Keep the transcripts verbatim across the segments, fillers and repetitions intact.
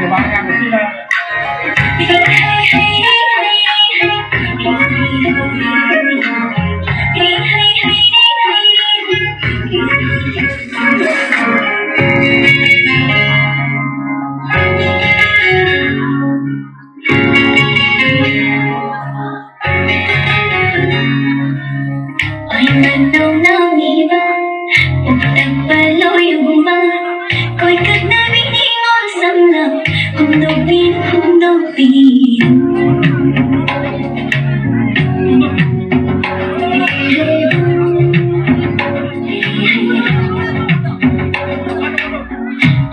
Oi, manau nau niba, uktak palo yumba, koi kakna bini ngol samla, humdo bin, humdo bin.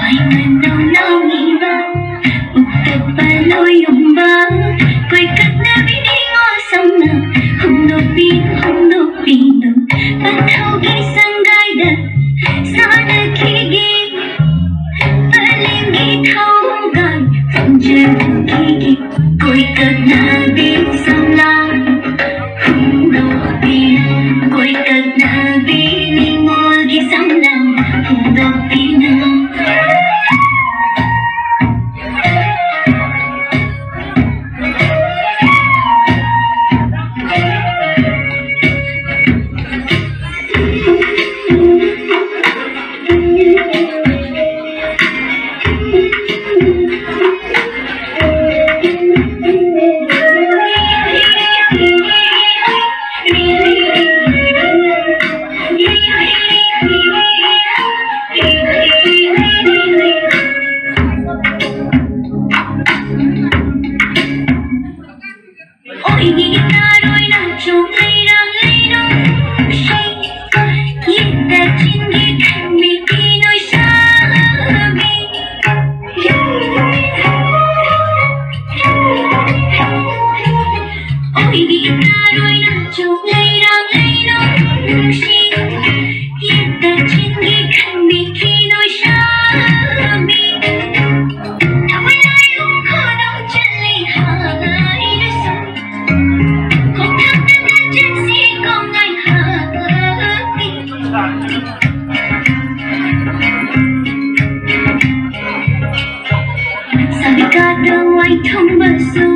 Oi, manau nau niba, uktak palo yumba, koi kakna bini ngol samla, humdo bin, humdo bin do. Pathau gi sanggaida, sana khigi, paling gi thau gai, pamjer khigi, koi kakna bin samla, humdo bin, koi kakna bini ngol gi samla, humdo bin. ꯀꯥꯗ ꯋꯥꯏꯊꯨꯝꯕꯁꯨ,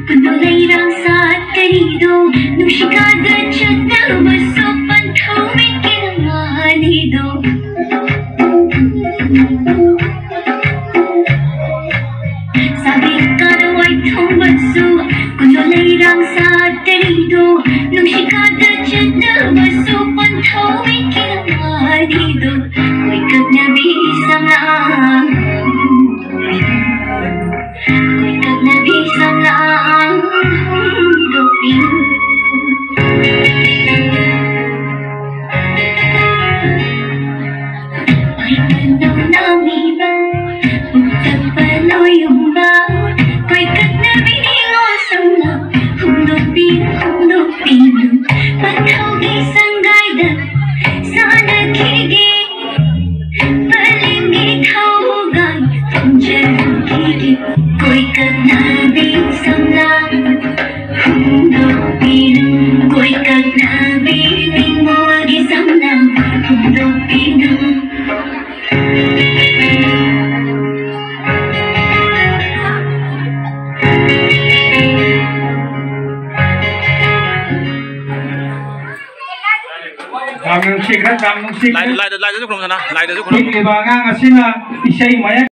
ꯀꯨꯟꯗꯣ ꯂꯩꯔꯥꯡ ꯁꯥꯠꯇꯔꯤꯗꯣ, ꯅꯨꯡꯁꯤꯀꯥꯗ ꯆꯠꯇꯕꯁꯨ, ꯄꯟꯊꯧ ꯃꯤꯠꯀꯤ ꯅꯃꯥꯅꯤꯗꯣ꯫ ꯁꯥꯕꯤ ꯀꯥꯗ ꯋꯥꯏꯊꯨꯝꯕꯁꯨ, ꯀꯨꯟꯗꯣ ꯂꯩꯔꯥꯡ ꯁꯥꯠꯇꯔꯤꯗꯣ, ꯅꯨꯡꯁꯤꯀꯥꯗ ꯆꯠꯇꯕꯁꯨ, ꯄꯟꯊꯧ ꯃꯤꯠꯀꯤ ꯅꯃꯥꯅꯤꯗꯣ꯫ ꯀꯣꯏꯀꯛꯅꯕꯤ ꯁꯝꯂꯥꯡ ꯀꯣꯏꯀꯛꯅꯕꯤ ꯁꯝꯂꯥꯡ ꯍꯨꯝꯗꯣꯛꯄꯤꯌꯨ꯫ ꯄꯥꯏꯗꯅꯧ ꯅꯥꯎꯃꯤꯕ, ꯄꯨꯛꯇꯛꯄ ꯂꯣꯏꯌꯨꯝꯕ, ꯀꯣꯏꯀꯛꯅꯕꯤ ꯅꯤꯉꯣꯜ ꯁꯝꯂꯥꯡ ꯍꯨꯝꯗꯣꯛꯄꯤꯌꯨ, ꯍꯨꯝꯗꯣꯛꯄꯤꯌꯨ꯫ ꯄꯟꯊꯧꯒꯤ ꯁꯪꯒꯥꯏꯗ ꯁꯥꯟꯅꯈꯤꯒꯦ꯫ ꯄꯂꯦꯝꯒꯤ ꯊꯧꯒꯜ ꯄꯥꯝꯖꯔꯛꯈꯤꯒꯦ꯫ ꯀꯣꯏꯀꯛꯅꯕꯤ ꯁꯝꯂꯥꯡ ꯍꯨꯝꯗꯣꯛꯄꯤꯅꯨ, ꯀꯣꯏꯀꯛꯅꯕꯤ ꯅꯤꯡꯃꯣꯜꯒꯤ ꯁꯝꯂꯥꯡ ꯍꯨꯝꯗꯣꯛꯄꯤꯅꯨ꯫ ꯌꯥꯝ ꯅꯨꯡꯁꯤꯈ꯭ꯔꯦ, ꯌꯥꯝ ꯅꯨꯡꯁꯤꯈ꯭ꯔꯦ꯫ ꯂꯥꯏꯗ, ꯂꯥꯏꯗꯁꯨ ꯈꯨꯔꯨꯝꯁꯅ, ꯂꯥꯏꯗꯁꯨ ꯈꯨꯔꯨꯝ꯫ ꯄꯤꯛꯂꯤꯕ ꯑꯉꯥꯡ ꯑꯁꯤꯅ ꯏꯁꯩ ꯃꯌꯦꯛ